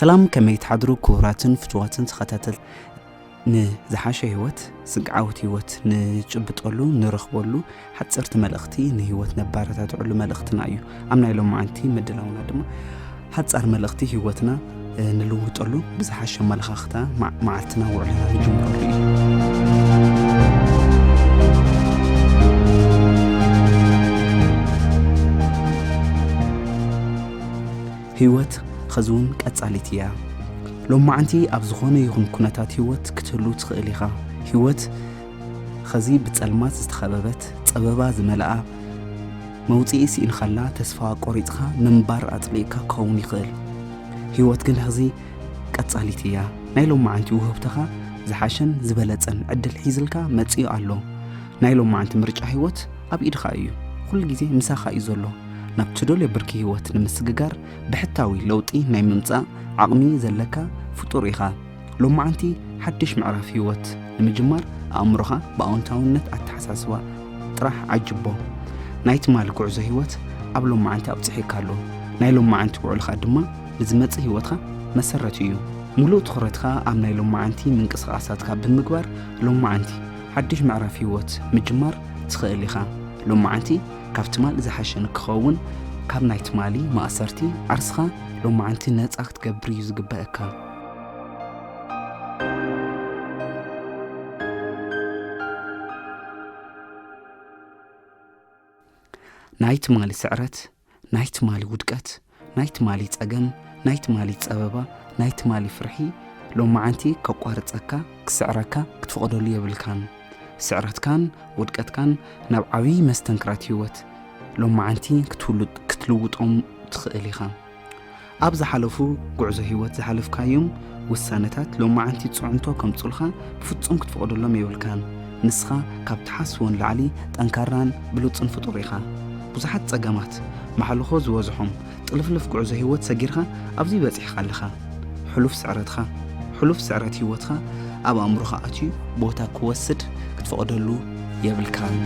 ሰላም፣ ከመይ ትሓድሩ ክቡራትን ፍቱዋትን ተኸታተል? ንዝሓሸ ህይወት፣ ስግዓውት ህይወት ንጭብጠሉ፣ ንረኽበሉ ሓፀርቲ መልእኽቲ፣ ንህይወት ነባረታትዕሉ መልእኽትና እዩ። ኣብ ናይ ሎማዓንቲ ምድላውና ድማ ሓፃር መልእኽቲ ህይወትና፣ እ፣ ንልውጠሉ፣ ብዝሓሸ ኣመለኻኽታ መዓ-፣ መዓልትና ውዕልና ንጅምረሉ እዩ። ህይወት ኸዚ እውን ቀጻሊት እያ። ሎማዓንቲ ኣብ ዝኾነ ይኹን ኩነታት ህይወት ክትህሉ ትኽእል ኢኻ። ህይወት ኸዚ ብጸልማት ዝተኸበበት፣ ጸበባ ዝመልኣ፣ መውጽኢ ስኢንካላ ተስፋ ቆሪጽካ ምንባር ኣጽሊእካ ክኸውን ይኽእል። ህይወት ግን ኸዚ ቀጻሊት እያ። ናይ ሎማዓንቲ ውህብቶኻ ዝሓሸን ዝበለጸን ዕድል ሒዝልካ መጺኡ ኣሎ። ናይ ሎማዓንቲ ምርጫ ህይወት ኣብ ኢድኻ እዩ። ኩሉ ግዜ ምሳኻ እዩ ዘሎ። ናብ ትደልዮ ብርኪ ህይወት ንምስግጋር ብሕታዊ ለውጢ ናይ ምምጻእ ዓቕሚ ዘለካ ፍጡር ኢኻ። ሎማዓንቲ ሓድሽ ምዕራፍ ህይወት ንምጅማር ኣእምሮኻ ብኣወንታውነት ኣተሓሳስባ ጥራሕ ዓጅቦ። ናይ ትማሊ ጉዕዞ ህይወት ኣብ ሎማዓንቲ ኣብጺሑካ ኣሎ። ናይ ሎማዓንቲ ውዕልኻ ድማ ንዝመጽእ ህይወትካ መሰረት እዩ። ሙሉእ ትኹረትካ ኣብ ናይ ሎማዓንቲ ምንቅስቓሳትካ ብምግባር ሎማዓንቲ ሓድሽ ምዕራፍ ህይወት ምጅማር ትኽእል ኢኻ። ሎማዓንቲ ካብ ትማሊ ዝሓሸ ንክኸውን ካብ ናይ ትማሊ ማእሰርቲ ዓርስኻ ሎማዓንቲ ነጻ ክትገብር እዩ ዝግበኣካ። ናይ ትማሊ ስዕረት፣ ናይ ትማሊ ውድቀት፣ ናይ ትማሊ ጸገም፣ ናይ ትማሊ ጸበባ፣ ናይ ትማሊ ፍርሒ ሎማዓንቲ ከቋርጸካ፣ ክስዕረካ ክትፈቕደሉ የብልካን። ስዕረትካን ውድቀትካን ናብ ዓብዪ መስተንክራት ህይወት ሎማዓንቲ ክትውሉ-፣ ክትልውጦም ትኽእል ኢኻ። ኣብ ዝሓለፉ ጉዕዞ ህይወት ዝሓለፍካዮም ውሳነታት ሎማዓንቲ ጽዕንቶ ከምጹልካ ብፍጹም ክትፈቕደሎም የብልካን። ንስኻ ካብ ትሓስቦ ንላዕሊ ጠንካራን ብሉጽን ፍጡር ኢኻ። ብዙሓት ጸገማት፣ ማሕልኾ ዝበዝሖም፣ ጥልፍልፍ ጉዕዞ ህይወት ሰጊርካ ኣብዚ በጺሕካ ኣለኻ። ሕሉፍ ስዕረትኻ፣ ሕሉፍ ስዕረት ህይወትኻ ኣብ ኣእምሮኻ ኣትዩ ቦታ ክወስድ ክትፈቕደሉ የብልካን።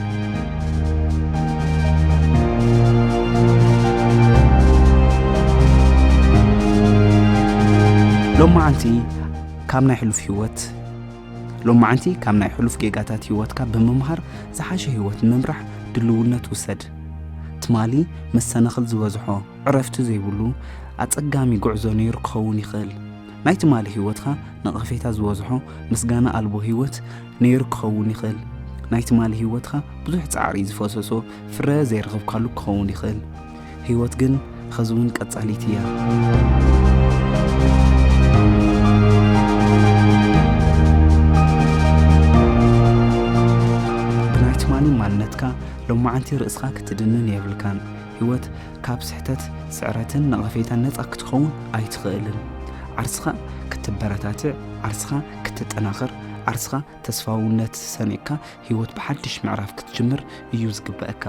ሎማዓንቲ ካብ ናይ ሕሉፍ ህይወት፣ ሎማዓንቲ ካብ ናይ ሕሉፍ ጌጋታት ህይወትካ ብምምሃር ዝሓሸ ህይወት ንምምራሕ ድልውነት ውሰድ። ትማሊ መሰናኽል ዝበዝሖ፣ ዕረፍቲ ዘይብሉ ኣጸጋሚ ጉዕዞ ነይሩ ክኸውን ይኽእል። ናይ ትማሊ ህይወትካ ነቐፌታ ዝበዝሖ፣ ምስጋና ኣልቦ ህይወት ነይሩ ክኸውን ይኽእል። ናይ ትማሊ ህይወትካ ብዙሕ ጻዕሪ ዝፈሰሶ፣ ፍረ ዘይረኸብካሉ ክኸውን ይኽእል። ህይወት ግን ኸዚ እውን ቀጻሊት እያ። ብናይ ትማሊ ማንነትካ ሎማዓንቲ ርእስኻ ክትድንን የብልካን። ህይወት ካብ ስሕተት፣ ስዕረትን ነቐፌታን ነጻ ክትኸውን ኣይትኽእልን። ዓርስኻ ክትበረታትዕ፣ ዓርስኻ ክትጠናኽር፣ ዓርስኻ ተስፋውነት ሰኒቕካ ህይወት ብሓድሽ ምዕራፍ ክትጅምር እዩ ዝግበኣካ።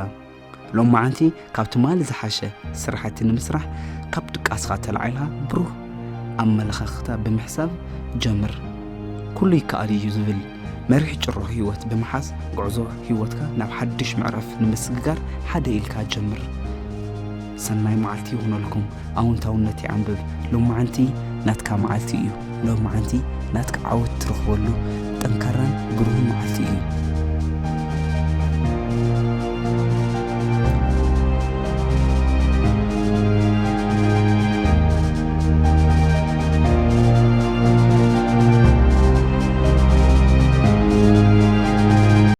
ሎማዓንቲ ካብ ትማሊ ዝሓሸ ስራሕቲ ንምስራሕ ካብ ድቃስኻ ተላዒልካ ብሩህ ኣመለኻኽታ ብምሕሳብ ጀምር። ኩሉ ይከኣል እዩ ዝብል መሪሕ ጭርሖ ህይወት ብምሓዝ ጉዕዞ ህይወትካ ናብ ሓድሽ ምዕራፍ ንምስግጋር ሓደ ኢልካ ጀምር። ሰናይ መዓልቲ ይኹነልኩም። ኣወንታውነት ይዓንብብ። ሎማዓንቲ ናትካ መዓልቲ እዩ። ሎማዓንቲ ናትካ ዓወት ትረኽበሉ ጠንካራን ብሩህን መዓልቲ እዩ።